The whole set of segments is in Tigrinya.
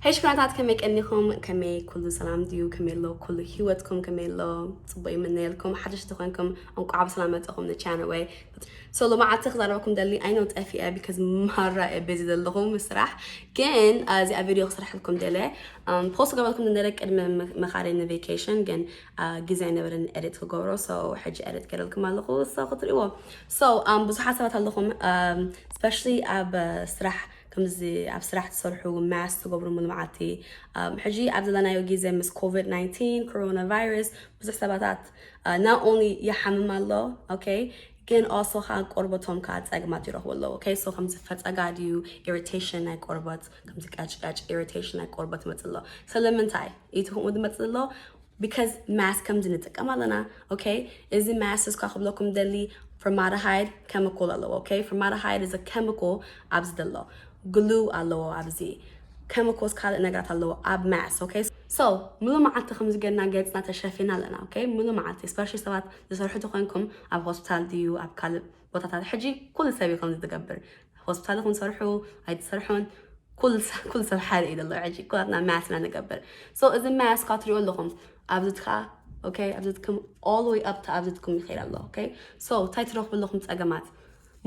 ሄይ ሽኩራታት፣ ከመይ ቀኒኹም? ከመይ ኩሉ ሰላም ድዩ? ከመይ ኣሎ ኩሉ ህይወትኩም? ከመይ ኣሎ? ጽቡቅ ይምነየልኩም። ሓደሽቲ ኮይንኩም እንቋዕ ብሰላም መጻኹም ንቻነለይ። So ሎማዓንቲ ክዛረበኩም ደሊ፣ I know ጠፊአ because ማራ እየ busy ዘለኹ ምስ ስራሕ፣ ግን እዚኣ ቪድዮ ክስርሐልኩም ደለ። ፖስት ገበልኩም ነረ ቅድሚ መኻሪ ንቬኬሽን፣ ግን ግዜ ኣይነበረን ኤዲት ክገብሮ። So ሕጂ ኤዲት ገይረልኩም ኣለኹ፣ so ክትሪእዎ። So ብዙሓት ሰባት ኣለኹም፣ especially ኣብ ስራሕ፣ ከምዚ ኣብ ስራሕ ትሰርሑ፣ ማስክ ትገብሩ ሙሉ መዓልቲ። ሕጂ ኣብ ዘለናዮ ግዜ ምስ ኮቪድ ናይንቲን፣ ኮሮና ቫይረስ፣ ብዙሕ ሰባታት not only ይሓምም ኣሎ፣ okay፣ ግን also ከዓ ቆርበቶም ከዓ ጸግማት ይረኽቡ ኣለዉ። Okay፣ so ከምዚ ፈጸጋ ድዩ፣ ኢሪቴሽን ናይ ቆርበት፣ ከምዚ ቀጭቀጭ፣ ኢሪቴሽን ናይ ቆርበት ይመጽእ ኣሎ። ስለምንታይ እዩ ከምኡ ዝመጽእ ዘሎ? Because ማስክ ከምዚ ንጥቀም ኣለና። Okay፣ እዚ ማስክ እስካ ክብለኩም ደሊ፣ ፎርማልዲሃይድ ኬሚካል ኣለዎ። Okay፣ ፎርማልዲሃይድ is a chemical ኣብዚ ዘሎ፣ ግሉ ኣለዎ ኣብዚ፣ ኬሚካልስ ካልእ ነገራት ኣለዎ ኣብ ማስክ። Okay፣ so ሙሉ መዓልቲ ከምዚ ጌርና ገጽና ተሸፊና ኣለና። Okay፣ ሙሉ መዓልቲ፣ especially ሰባት ዝሰርሑ ተኮይንኩም ኣብ ሆስፒታል ድዩ ኣብ ካልእ ቦታታት፣ ሕጂ ኩሉ ሰብ እዩ ከምዚ ዝገብር። ሆስፒታል ይኹን ሰርሑ ኣይትሰርሑን፣ ኩሉ ሰብ፣ ኩሉ ሰብ ሓደ እዩ ዘሎ። ሕጂ ኩላትና ማስክ ኢና ንገብር። So እዚ ማስክ ትሪኦ ኣለኹም፣ ኣብዚ ትካ፣ okay፣ ኣብዚ ትኩም all the way up to ኣብዚ ትኩም ይኸይድ ኣሎ። Okay፣ so እንታይ ትረኽቡ ኣለኹም ጸገማት?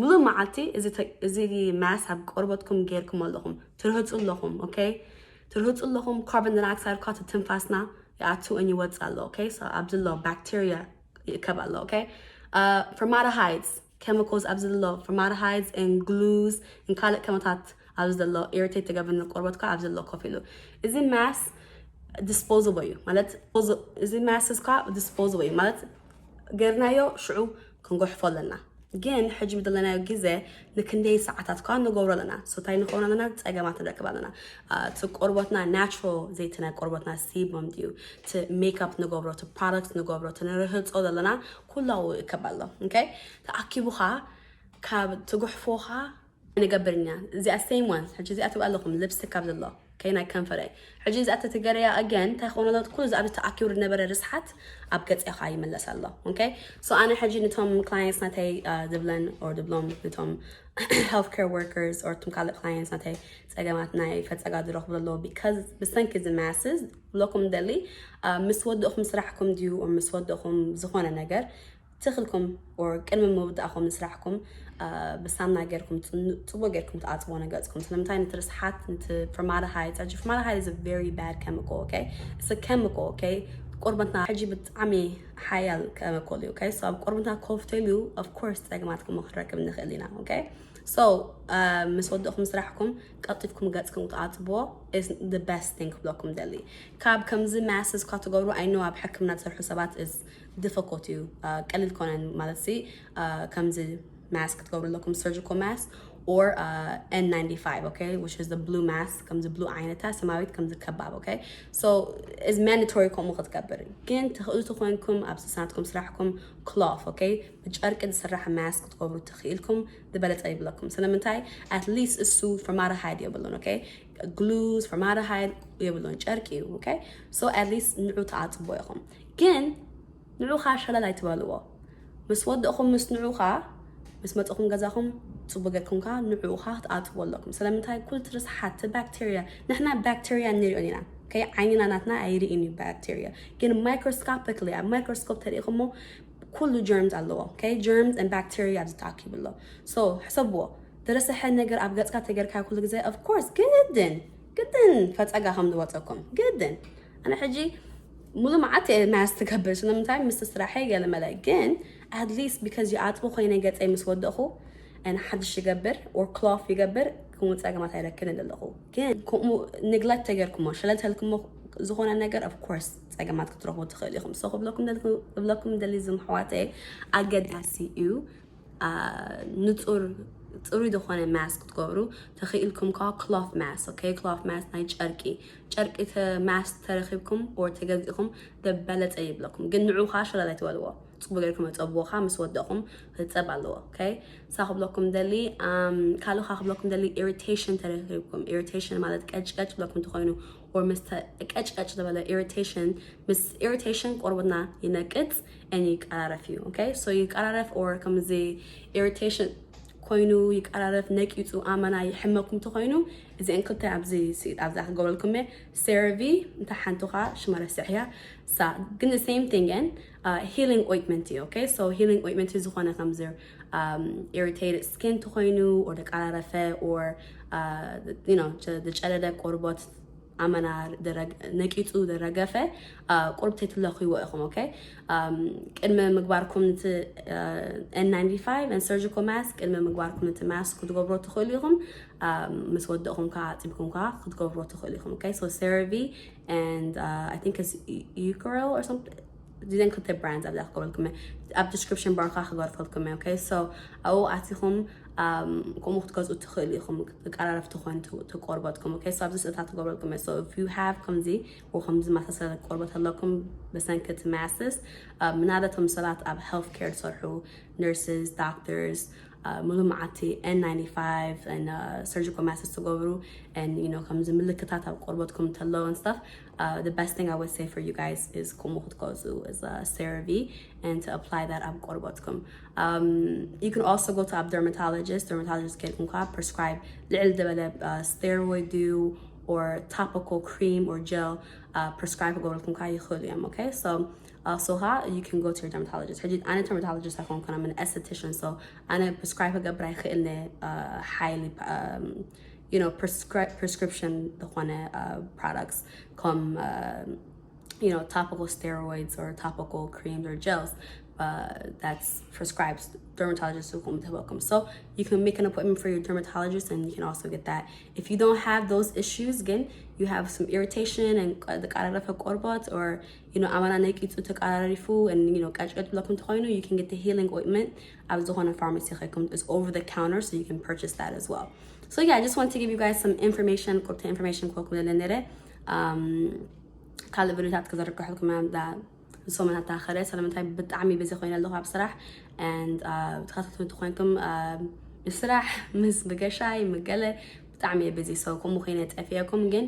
ሙሉ መዓልቲ እዚ ተ-፣ እዚ ማስክ ኣብ ቆርበትኩም ጌርኩም ኣለኹም፣ ትርህጹ ኣለኹም። Okay፣ ትርህጹ ኣለኹም። ካርቦን ዳይኦክሳይድ ኳ ትንፋስና ይኣቱ and ይወጽእ ኣሎ። Okay፣ so ኣብዚ ኣሎ ባክቴርያ ይእከብ ኣሎ። Okay፣ ፎርማልዲሃይድስ ኬሚካልስ ኣብዚ ዘሎ፣ ፎርማልዲሃይድስ and ግሉስ and ካልእ ከመታት ኣብዚ ዘሎ ኢሪቴት ትገብር ንቆርበትካ ኣብዚ ዘሎ ኮፍ ኢሉ። እዚ ማስክ ዲስፖዘብል እዩ ማለት፣ እዚ ማስክ እስካ ዲስፖዘብል እዩ ማለት፣ ገርናዮ ሽዑ ክንጎሕፎ ኣለና። ግን ሕጂ ብደለናዮ ግዜ ንክንደይ ሰዓታት ኳ ንገብሮ ኣለና። So እንታይ ንኸውን ኣለና? ጸገማት ንረክብ ኣለና። እቲ ቆርበትና ናቹራል ዘይቲ ናይ ቆርበትና ሲበም ድዩ፣ እቲ ሜክኣፕ ንገብሮ፣ እቲ ፕሮዳክት ንገብሮ፣ እቲ ንርህጾ ዘለና ኩላው ይእከብ ኣሎ። Okay፣ ተኣኪቡኻ ካብ ትጉሕፎኻ ንገብር ኢና። እዚኣ ሴም ዋን፣ ሕጂ እዚኣ ትብኣ ኣለኹም፣ ሊፕስቲክ ካብ ዘሎ፣ okay፣ ናይ ከንፈረይ። ሕጂ እዚኣ ተትገረያ ኣገን እንታይ ክኾን ኣሎ? ኩሉ እዚ ኣብ ተኣኪቡ ዝነበረ ርስሓት ኣብ ገጽ ኢኻ ይመለስ ኣሎ። Okay፣ so ኣነ ሕጂ ንቶም ክላየንትስ ናተይ ዝብለን or ዝብሎም ንቶም ሄልት ኬር ወርከርስ or ቶም ካልእ ክላየንትስ ናተይ ጸገማት ናይ ፈጸጋ ዝረኽቡ ኣለዎ because ብሰንኪ እዚ ማስክ ክብለኩም ደሊ፣ ምስ ወደእኹም ስራሕኩም ድዩ or ምስ ወደእኹም ዝኾነ ነገር ትኽልኩም or ቅድሚ ምውዳእኹም ንስራሕኩም ብሳምና ጌርኩም ጽቡቅ ጌርኩም ትኣጽቦ ንገጽኩም። ስለምንታይ? ነቲ ርስሓት፣ ነቲ ፎርማልዲሃይድ፣ ሕጂ ፎርማልዲሃይድ is a very bad chemical። Okay፣ it's a chemical። Okay፣ ቆርበትና ሕጂ ብጣዕሚ ሓያል ኬሚካል እዩ። Okay፣ so ኣብ ቆርበትና ኮፍ ተልዩ of course ጸገማት ክሞ ክንረክብ ንኽእል ኢና። Okay፣ so ምስ ወደእኹም ስራሕኩም ቀልጢፍኩም ገጽኩም ክትኣጽቦ is the best thing ክብለኩም ደሊ። ካብ ከምዚ ማስክ ኳ ትገብሩ፣ I know ኣብ ሕክምና ትሰርሑ ሰባት is difficult እዩ፣ ቀሊል ኮነን ማለት ሲ ከምዚ ማስክ ክትገብሩ ኣለኩም፣ surgical mask or N ninety-five። Okay፣ which is the blue mask፣ ከምዚ ብሉ ዓይነታ ሰማያዊት ከምዚ ከባብ። Okay፣ so is mandatory ከምኡ ክትገብር። ግን ትኽእሉ ተኮይንኩም ኣብ ስናትኩም ስራሕኩም ክሎፍ፣ okay፣ ብጨርቂ ዝስራሕ ማስክ ክትገብሩ ተኽኢልኩም ዝበለጸ ይብለኩም። ስለምንታይ? At least እሱ ፎርማልዲሃይድ የብሉን። Okay፣ ግሉስ፣ ፎርማልዲሃይድ የብሉን፣ ጨርቂ እዩ። Okay፣ so at least ንዑ ተኣጽቦ ኢኹም። ግን ንዑኻ ሸለል ኣይትበልዎ። ምስ ወደእኹም ምስ ንዑኻ ምስ መጽኹም ገዛኹም ጽቡቅ ጌርኩም ከኣ ንዑኻ ክትኣጽቦ ኣለኩም። ስለምንታይ? ኩሉ እቲ ርስሓት፣ ባክቴርያ፣ ንሕና ባክቴርያ ንሪኦ ኢና። Okay፣ ዓይንና ናትና ኣይርእን እዩ ባክቴርያ፣ ግን ማይክሮስኮፒክሊ ኣብ ማይክሮስኮፕ ተሪኢኹሞ ኩሉ ጀርምስ ኣለዎ። Okay፣ ጀርምስ and ባክቴርያ ኣብዚ ተኣኪቡ ኣሎ። So ሕሰብዎ፣ ዝረሰሐ ነገር ኣብ ገጽካ ተገርካ ኩሉ ግዜ of course ግድን ግድን ፈጸጋ ከም ዝወጸኩም ግድን። ኣነ ሕጂ ሙሉ መዓት እየ ማስክ ትገብር፣ ስለምንታይ? ምስ ስራሐይ ገለ መለ። ግን at least because ይኣጥቦ ኮይነ ገጸይ ምስ ወደእኹ and ሓድሽ ይገብር or ክሎፍ ይገብር፣ ከምኡ ጸገማት ኣይረክብን ኣለኹ። ግን ከምኡ ኔግለክት ተገርኩሞ፣ ሸለል ተልኩሞ ዝኾነ ነገር of course ጸገማት ክትረኽቡ ትኽእል ኢኹም። So ክብለኩም ደልኩ-፣ ክብለኩም ደሊ ዝም ኣሕዋተይ ኣገዳሲ እዩ። ንጹር ጽሩይ ዝኾነ ማስክ ክትገብሩ ተኽኢልኩም ከኣ ክሎፍ ማስክ። Okay፣ ክሎፍ ማስክ ናይ ጨርቂ፣ ጨርቂ ተ-፣ ማስክ ተረኺብኩም or ተገዚእኩም ዝበለጸ ይብለኩም። ግን ንዑ ከኣ ሸለል ኣይትበልዎ። ጽቡቅ ጌርኩም እጸብዎ ከኣ ምስ ወደእኩም ክጸብ ኣለዎ። Okay፣ ሳ ክብለኩም ደሊ፣ ካልእ ከኣ ክብለኩም ደሊ፣ ኢሪቴሽን ተረኺብኩም፣ ኢሪቴሽን ማለት ቀጭቀጭ ብለኩም ተኾይኑ or ምስ ተ-፣ ቀጭቀጭ ዝበለ ኢሪቴሽን፣ ምስ ኢሪቴሽን ቆርበትና ይነቅጽ and ይቀራረፍ እዩ። Okay፣ so ይቀራረፍ or ከምዚ ኢሪቴሽን ኮይኑ ይቀራረፍ ነቂጹ ኣመና ይሕመኩም ተኮይኑ እዚአን ክልተ ኣብዚ ኣብዚ ክገብረልኩም እየ። CeraVe እንታ ሓንቲ ኻ ሽመረ ስሕያ ሳ ግን the same thing and healing ointment እዩ። Okay, so healing ointment ዝኾነ ከምዚ irritated skin ተኮይኑ or ደቀራረፈ or you know ዝጨደደ ቆርቦት ኣመና ነቂጹ ደረገፈ ቁርብ ተይትለኽይዎ ኢኹም። Okay, ቅድሚ ምግባርኩም ንቲ N ninety-five and surgical mask ቅድሚ ምግባርኩም ንቲ mask ክትገብሮ ትኽእሉ ኢኹም። ምስ ወደእኹም ከዓ ኣፅቢኩም ከዓ ክትገብሮ ትኽእሉ ኢኹም። Okay, so CeraVe and I think it's Eucoril or something ዲዘን ክልተ brands ኣብዛ ክገብረልኩም ኣብ description bar ከዓ ክገርፈልኩም። Okay, so ኣብኡ ኣቲኹም ከምኡ ክትገዝኡ ትኽእሉ ኢኹም። ቀራረፍቲ ኮን ትቆርበትኩም። Okay, so ኣብዚ ስእታ ትገብረልኩም። So if you have ከምዚ ወይ ከምዚ ማሳሰለ ቆርበት ኣለኩም ብሰንኪ እቲ masks ምናልባቶም ሰባት ኣብ health care ዝሰርሑ nurses, doctors ሙሉእ መዓልቲ N ninety-five and surgical masks ትገብሩ and you know ከምዚ ምልክታት ኣብ ቆርበትኩም እንተለዎ and stuff the best thing I would say for you guys is ከምኡ ክትገዝኡ is CeraVe and to apply that ኣብ ቆርበትኩም። You can also go to ኣብ dermatologist dermatologist ከይድኩም ከዓ prescribe ልዕል ዝበለ steroid ድዩ or topical cream or gel prescribe ክገብረልኩም ከዓ ይኽእሉ እዮም። Okay, so also ها you can go to your dermatologist. ሕጂ ኣነ dermatologist ኣይኮንኩን I'm an esthetician, so ኣነ prescribe ክገብር ኣይኽእልን highly you know prescription ዝኾነ products ከም you know topical steroids or topical creams or gels. That's prescribed dermatologist will come to welcome. So you can make an appointment for your dermatologist and you can also get that. If you don't have those issues, again, you have some irritation and the قرارة في قربات or you know ኣመና ነቂጹ ተቀራሪፉ and you know ቀጭቀጭ ብለኩም ተኮይኑ you can get the healing ointment ኣብ ዝኾነ pharmacy ከይኩም is over the counter, so you can purchase that as well. So yeah, I just want to give you guys some information, ቁርተ information ክወኩም ለነረ ካልእ ቪዲዮታት ክዘርግሐልኩም ዳ ሰሙናት ኣኸለ ስለምንታይ ብጣዕሚ ብዚ ኮይነ ኣለኹ ኣብ ስራሕ and ተኸታተልቲ ኮይንኩም ምስራሕ ምስ ብገሻይ ምገለ ብጣዕሚ እየ ብዚ ሰው ከምኡ ኮይነ ጠፊአኩም ግን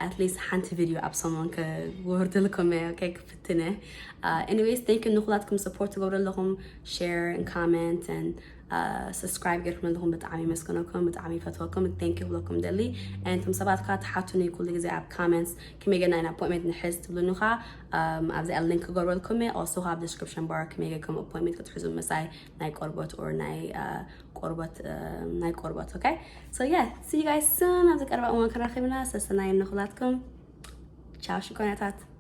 at least ሓንቲ ቪዲዮ ኣብ ሰሙን ክወርደልኩም እየ። Okay, ክፍትነ። Anyways, thank you ንኩላትኩም support ትገብሩ ኣለኹም share and comment and subscribe ገርኩም ኣለኹም ብጣዕሚ መስገነኩም ብጣዕሚ ፈትወኩም thank you ብለኩም ደሊ። And እቶም ሰባት ከዓ ትሓቱኒ ኩሉ ግዜ ኣብ comments ከመይ ገና ኢና appointment ንሕዝ ትብሉኒ ከዓ ኣብዚ link ክገብረልኩም እየ። Also ኣብ description bar ከመይ ገርኩም appointment ክትሕዙ ምሳይ ናይ ቆርበት or ናይ ቆርበት ናይ ቆርበት። Okay, so yeah, see you guys soon. ኣብዚ ቀረባ እዋን ክራኸብና ሰሰናይ ንኹላትኩም። ቻው ሽኮናታት።